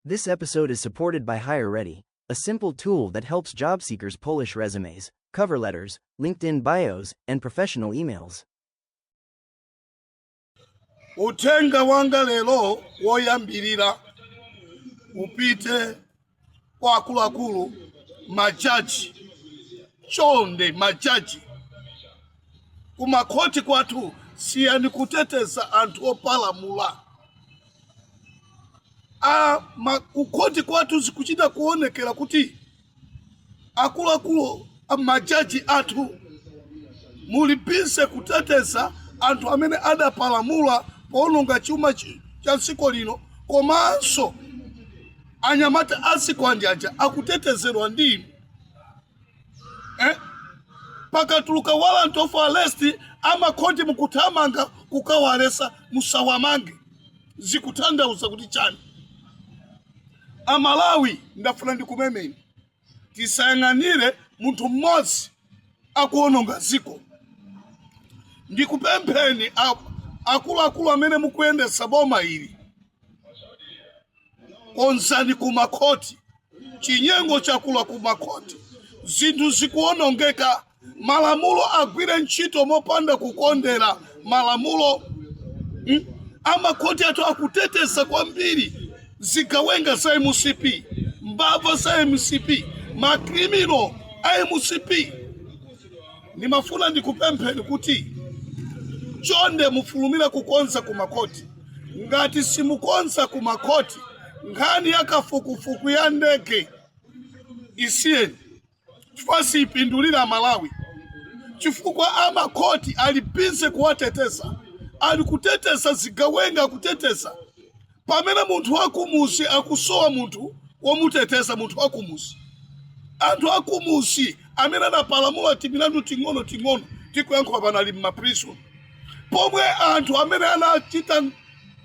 This episode is supported by HireReady, a simple tool that helps job seekers polish resumes, cover letters, LinkedIn bios, and professional emails. Uthenga wanga lero woyambirira upite kwa akuluakulu, majaji. Chonde majaji kumakhoti kwathu, siyani kuteteza anthu opalamula. Kukhoti kwathu zikuchita kuonekera kuti akuluakulu, majaji athu, muli busy kuteteza anthu amene adapalamula powononga chuma cha dziko lino, komanso anyamata azikwanje aja akutetezedwa ndi inu, eh? Pakatuluka warrant of arrest, amakhoti mukuthamanga kukawaletsa, musawamange. Zikutanthauza kuti chani? Amalawi, ndafuna ndikumemeni, tisayang'anire munthu mmodzi akuononga dziko. Ndikupempheni akuluakulu amene mukuyendetsa boma ili, konzani kumakhoti. Chinyengo chakula kumakhoti, zinthu zikuonongeka. Malamulo agwire ntchito mopanda kukondera malamulo. Amakhoti athu akuteteza kwambiri zigawenga za MCP, mbava za MCP, ma criminal a MCP. Ndimafuna ndikupempheni kuti chonde mufulumire kukonza kumakhoti. Ngati simukonza kumakhoti, nkhani ya kafukufuku ya ndege isiyeni, chifukwa siyipindulira Malawi, chifukwa amakhoti ali busy kuwateteza, ali kuteteza zigawenga, kuteteza pamene munthu wakumuzi akusowa munthu womuteteza. Munthu wakumuzi, anthu akumuzi amene adapalamula timilandu ting'ono ting'ono tikuyankhula pano ali mma prison, pomwe anthu amene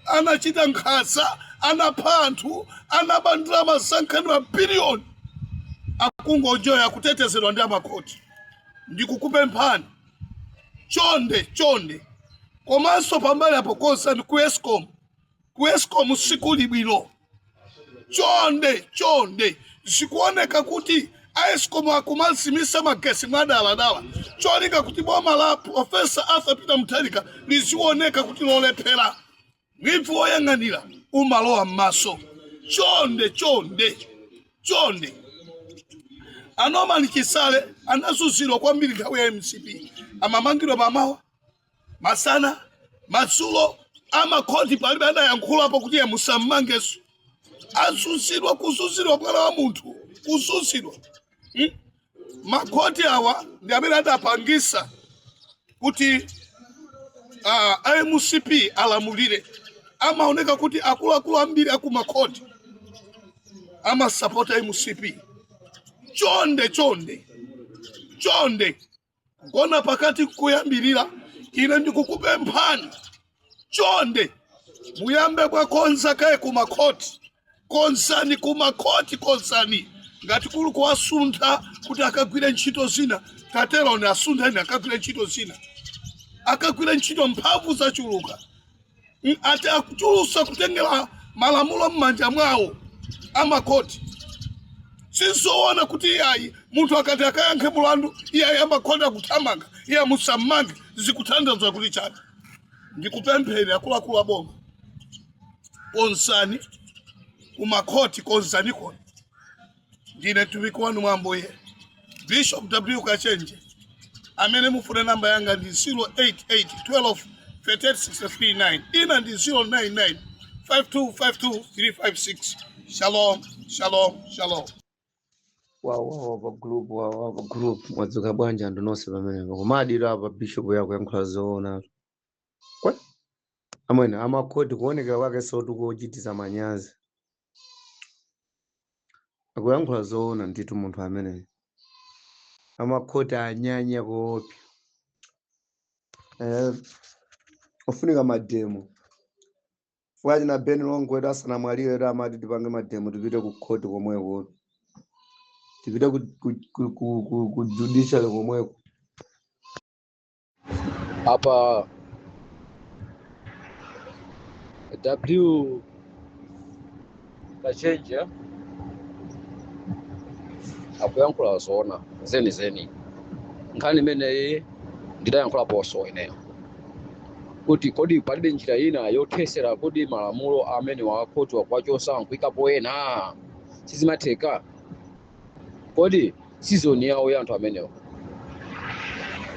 anachita nkhanza, anapha anthu, anaba ndalama zankhani mabiliyoni, akungojoya, akutetezedwa ndi amakhoti. Ndikukupemphani chonde, chonde. Komanso pambali apo, konzani ku ESCOM. Ku ESCOM sikuli bwino. Chonde, chonde, zikuoneka kuti a ESCOM akumazimisa magesi mwadaladala, cholinga kuti boma la Professor Arthur Peter Mutharika lizioneka kuti lolephera. Muvi woyang'anira umalowa m'maso. Chonde, chonde, chonde. A Norman Chisale anazunzidwa kwambiri nthawi ya MCP, amamangidwa mamawa, masana, madzulo. Amakhoti palibe adayankhulapo kuti iye musammangenso. Azunzidwa, kuzunzidwa, mwana wa munthu kuzunzidwa, Makhoti awa ndi amene adapangisa kuti MCP alamulire. Amaoneka kuti akuluakulu ambiri akumakhoti amasapota MCP. Chonde, chonde, chonde, kugona pakati kuyambirira. Ine ndikukupemphani chonde, muyambe mwakonza kaye kumakhoti. Konzani kumakhoti, konzani. Ngati kuli kuwasuntha kuti akagwire ntchito zina, tateroni, asuntheni akagwire ntchito zina, akagwire ntchito. Mphamvu zachuluka. Ati akuchulusa kutengera malamulo m'manja mwawo amakhoti. Sizoona kuti iyayi, munthu akati akayankhe mulandu, iyayi, amakhoti akuthamanga, iye musammange. Zikuthandiza kuti chani? Ndikupempheni akuluakulu aboma, konzani kumakhoti, konzani koni. Ndine mtumiki wanu mwa Ambuye, Bishop W Kachenje. Amene mufune namba yanga ndi 088 12 38 639, ina ndi 099 5252 356. Shalom, shalom, shalom. Wawawa pa group, wawawa pa group, mwadzuka bwanji anthu nonse pamenepo? Koma apa bishop yakuyankhula zoona kwe amwene. Amakhoti kuonekera kwake sotu kochititsa manyazi. Akuyankhula zoona ndithu munthu ameneyo. Amakhoti anyanya koopsa. Ofunika ma demo fwachina Ben Longwe asanamwalire edu amati tipange ma demo, tipite ku khoti komweko, tipite ku judiciary komweko. Apa W Kachenje akuyankhula zoona zenizeni. Nkhani imeneyi ndidayankhulaponso ineyo kuti kodi palibe njira ina yothesera kodi malamulo amene wakhoti wakuwachosa nkuikapo ena? Sizimatheka. Kodi season yawo ya anthu amenewo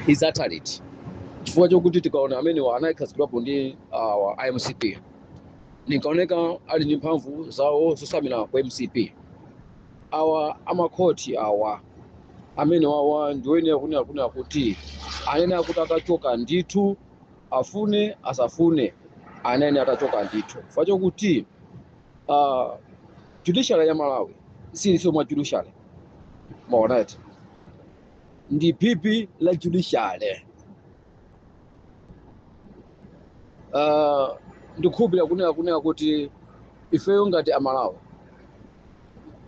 idzatha liti? Chifukwa chokuti tikaona amenewa anakhazikidwapo ndi IMCP, ninkaoneka ali ndi mphamvu zawo zosamira ku MCP. Awa amakhoti awa amene wawa ndiwoyenera kunena kunena kuti anene akuti atachoka ndithu, afune asafune, anene atachoka ndithu, chifukwa chokuti judiciary ya Malawi silinso mwa judiciary, maonati ndi phipi la judiciary. Ndikukhulupirira kunena kunena kuti ifeyo ngati Amalawi,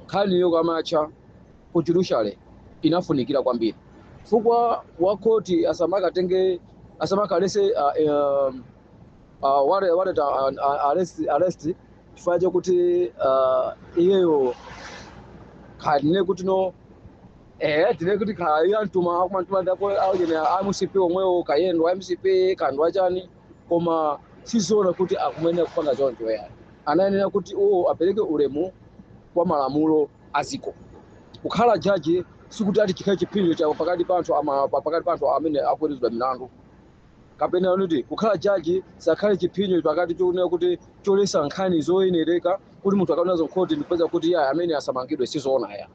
nkhaniyo kamatcha ku judiciary inafunikira kwambiri, chifukwa wakhoti asamakatenge, asamakalese warrant arrest chifukwa chokuti iyeyo khanine kuti no tine kuti khaya mtuma akumantuma ndako aujene MCP omwewo kayendo MCP kandu achani, koma sizoona kuti akumenera kupanga choncho yani. Anayenera kuti uwo apereke ulemu kwa malamulo aziko. Kukhala jaji sikuti ati chikhale chiphinjo cha pakati pa anthu ama pakati pa anthu amene akuweruzidwa milandu, kapena kuti kukhala jaji sakhale chiphinjo pakati chokunena kuti cholesa nkhani zoyenereka kuti munthu akaona nazo nkhoti ndikupeza kuti ya amene asamangidwe. Sizoona ya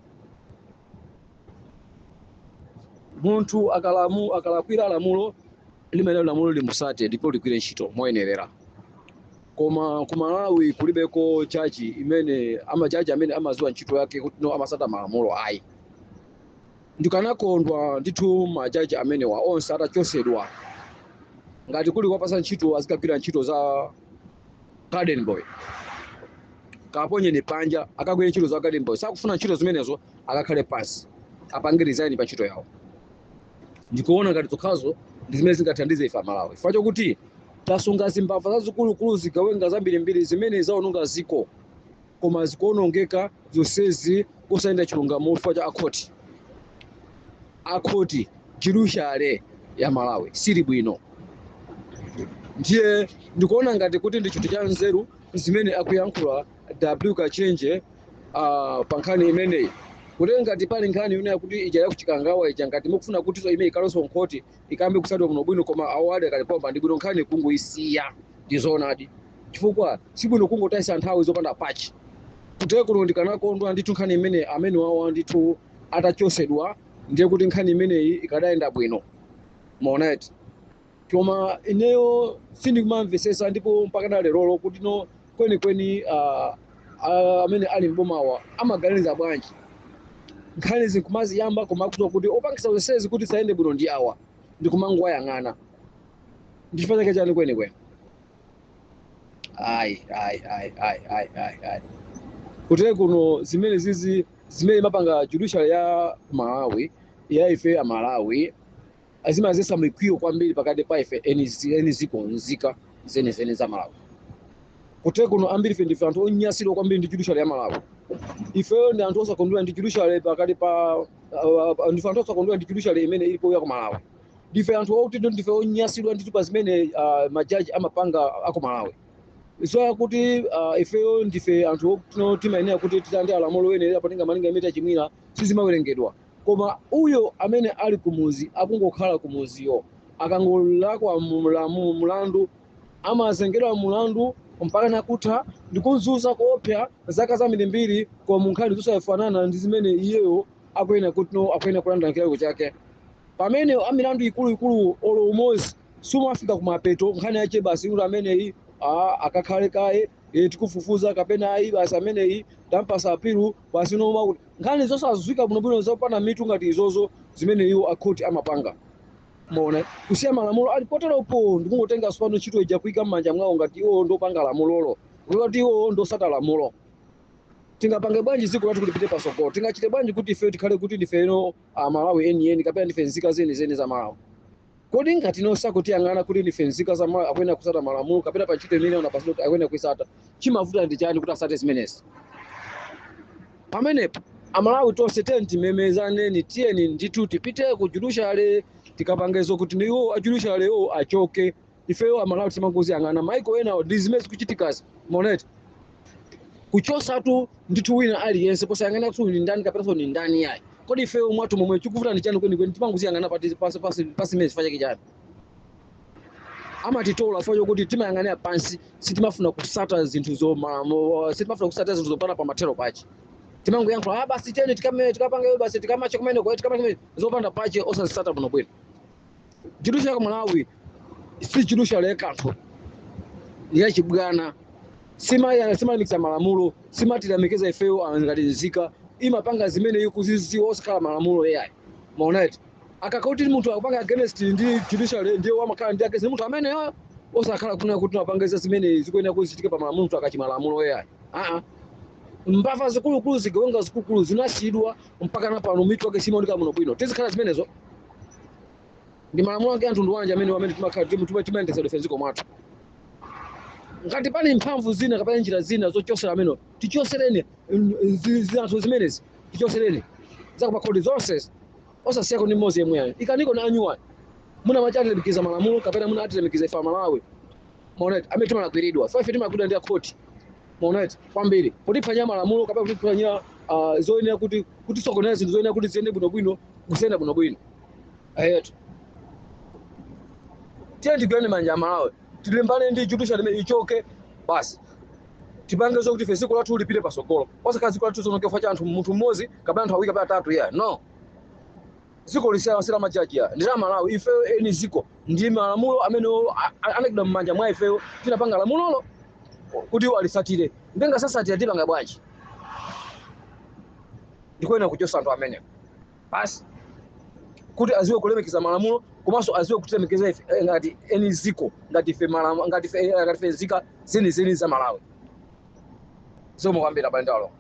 munthu akalamu akalakwira lamulo limene lamulo limusate ndipo ligwire ntchito moyenerera. Koma ku Malawi kulibeko jaji imene amajaji amene amaziwa ntchito yake kuti no amasata malamulo ayi. Ndikanakondwa ndithu majaji amenewa onse atachosedwa, ngati kuli kwapasa ntchito azikagwira ntchito za garden boy, kaponyeni panja akagwire ntchito za garden boy. Sakufuna ntchito zimenezo, akakhale pansi, apange resign pa ntchito yawo. Ndikuona ngati zokhazo ndi zimene zingathandize ife Amalawi, chifukwa chokuti tasunga zimbava zazikulukulu, zigawenga zambirimbiri zimene zaononga ziko, koma zikuonongeka zonsezi kusayenda chilungamo chifukwa cha akhoti. Akhoti, judiciary ya Malawi sili bwino. Ndiye ndikuona ngati kuti ndi chinthu cha nzeru zimene akuyankhula W Kachenje pa nkhani imeneyi, kuti ngati pali nkhani imene yakuti ija yakuchikangawa ija, ngati mukufuna kuti so imene ikalenso nkhoti ikambe kusadwa bwino bwino, koma awo ali akalipomba, ndi bwino nkhani kungoyisiya. Ndizoonadi, chifukwa sibwino kungotayisa nthawi zopanda pachi. Kutero kuno ndikanakondwa ndithu nkhani imene amene wawa ndithu atachosedwa, ndiye kuti nkhani imeneyi ikadayenda bwino, maoneti. Koma ineyo sindikumamvesesa ndipo mpaka na lerolo kuti no kwenikweni amene ali mbomawa amaganiza bwanji. Nkhani zikumaziyamba koma akudziwa kuti opangisa zonsezi kuti sayende bwino ndi awa, ndikumangoyang'ana. Ndi chifukwa chake chani kwenikweni? Ayi, ayi, ayi, ayi, ayi, ayi, ayi. Kutero kuno zimene zizi zimene imapanga judiciary ya Malawi, ya ife a Malawi, azimazesa mikwiyo kwambiri pakati pa ife eni ziko, nzika zenizeni za Malawi. Kutero kuno ambiri ife ndife anthu onyasidwa kwambiri ndi judiciary ya Malawi. Ifeyo ndi anthu osakondwera ndi judiciary pakati pa ndife anthu osakondwera ndi judiciary imene ilipo ya ku Malawi. Ndife anthu okuti ndife onyasidwa ndithu pa zimene majaji amapanga aku Malawi. So kuti ifeyo ndife anthu okuti timayenera kuti titande alamulo oyenera potenga malinga imene tachimwira sizimawerengedwa, koma uyo amene ali kumuzi akungokhala kumuziyo akangolakwa mulandu amazengedwa mulandu mpaka nakutha ndikunzuza kuopsa zaka zambirimbiri, koma munkhani zosafanana ndi zimene iyeyo akuyenera kuti no akuyenera kulandira chilango chake, pamene amilandu ikuluikulu olo umodzi sumafika kumapeto. Nkhani yache basi kuti ameneyi akakhale kaye, tikufufuza, kapena ayi basi ameneyi tampasa apilu basi noma, kuti nkhani zosazwika bwinobwino zopanda mitu ngati izozo zimene iwo akhoti amapanga. Mona kusiya malamulo ali poteropo ndikungotenga pano ntchito ija kuyika m'manja mwawo ngati iwo ndopanga lamulolo, kuti iwo ndosata lamulo. Tingapange bwanji dziko lathu kuti lipite pasogolo? Tingachite bwanji kuti ife tikhale kuti ndifeno Amalawi enieni kapena ndife nzika zenizeni za Malawi? Kodi ngati nosakutiyang'ana kuti ndife nzika za Malawi akuyenera kusata malamulo kapena pa ntchito imene anapasidwa kuti akuyenera kuisata, chimavuta ndi chani kuti asate zimenezi? Pamenepo Amalawi tonse tiyeni timemezaneni, tiyeni ndithu tipite ku judiciary tikapangezo kuti ndiwo a judiciary yo achoke. Ifeyo Amalawi timangoziyang'ana maiko enawo ndi zimene zikuchitikazi moneti kuchosatu ndithu wina aliyense posayang'ana kuti uyu ndi ndani kapenanso ndi ndani yayi. Kodi ifeyo mwathu momwe chikuvuta ndi chani kwenikweni? Timangoziyang'ana pati pasi pasi pasi imene chifukwa chake chani amatitola? Chifukwa chokuti timayang'anira pansi, sitimafuna kusata zinthu zoma sitimafuna kusata zinthu zopanda pamathero pache. Timangoyankhula, ah basi tiyeni tikame tikapange basi tikamache kumeneko tikamache kumene zopanda pache osazisata bwinobwino. Judiciary ya Malawi si judiciary yakanthu, yachibwana, simalemekeza malamulo, simatilemekeza ifeyo ngati nzika. Imapanga zimene ikuziziwa osakhala malamulo yayi. Maoneti akakauti munthu akupanga against ndi judiciary ndiye wamakhala ndi against munthu ameneyo, osakhala kuna kuti apangeza zimene zikuyenera kuzichitika pa malamulo munthu akachima lamulo yayi. Aa, mbava zikulukulu, zigawenga zikulukulu zinasiyidwa mpaka na pano mitu ake simaoneka muno bwino. Tizikhala zimenezo ndi malamulo ake anthu wanji amene timakhala timayendetsa ife dziko mwathu? Ngati pali mphamvu zina kapena njira zina zochosera amene, tichosereni zinthu zimenezi, tichosereni zakumakhoti zonse osasiyako ndi mmodzi yemweyo. Ikaniko na anyuwani muna machi atilemekeza malamulo kapena muna atilemekeza ife Amalawi, maoneti amene timalakwiridwa. Ife timalakwiridwa ndi akhoti, maoneti kwambiri kutiphwanyira malamulo kapena kutiphwanyira zoyenera kuti kutisokoneza zinthu zoyenera kuti ziyende bwinobwino kusiyenda bwinobwino. Ayetu tiye tigwirane manja Amalawi, tilimbane ndi judiciary imene ichoke basi, tipange zokuti ife dziko lathu lipite pasogolo, osakhala dziko lathu zonke chifukwa cha anthu munthu mmodzi kapena anthu awiri kapena atatu yeah. No, dziko lisiyana majaji ya ndi la Malawi. Ifeyo eni dziko ndi malamulo amene anakidwa m'manja mwa ifeyo, tinapanga lamulolo kuti iwo alisatire. Ndenga sasatira, tipanga bwanji? Ndikuyenera kuchosa anthu amenewo basi kuti aziwe kulemekeza malamulo komanso aziwe kutilemekeza ife ngati eni dziko, ngati ife ngati ife nzika zenizeni za Malawi. Zikomo kwambiri abale ndi alongo.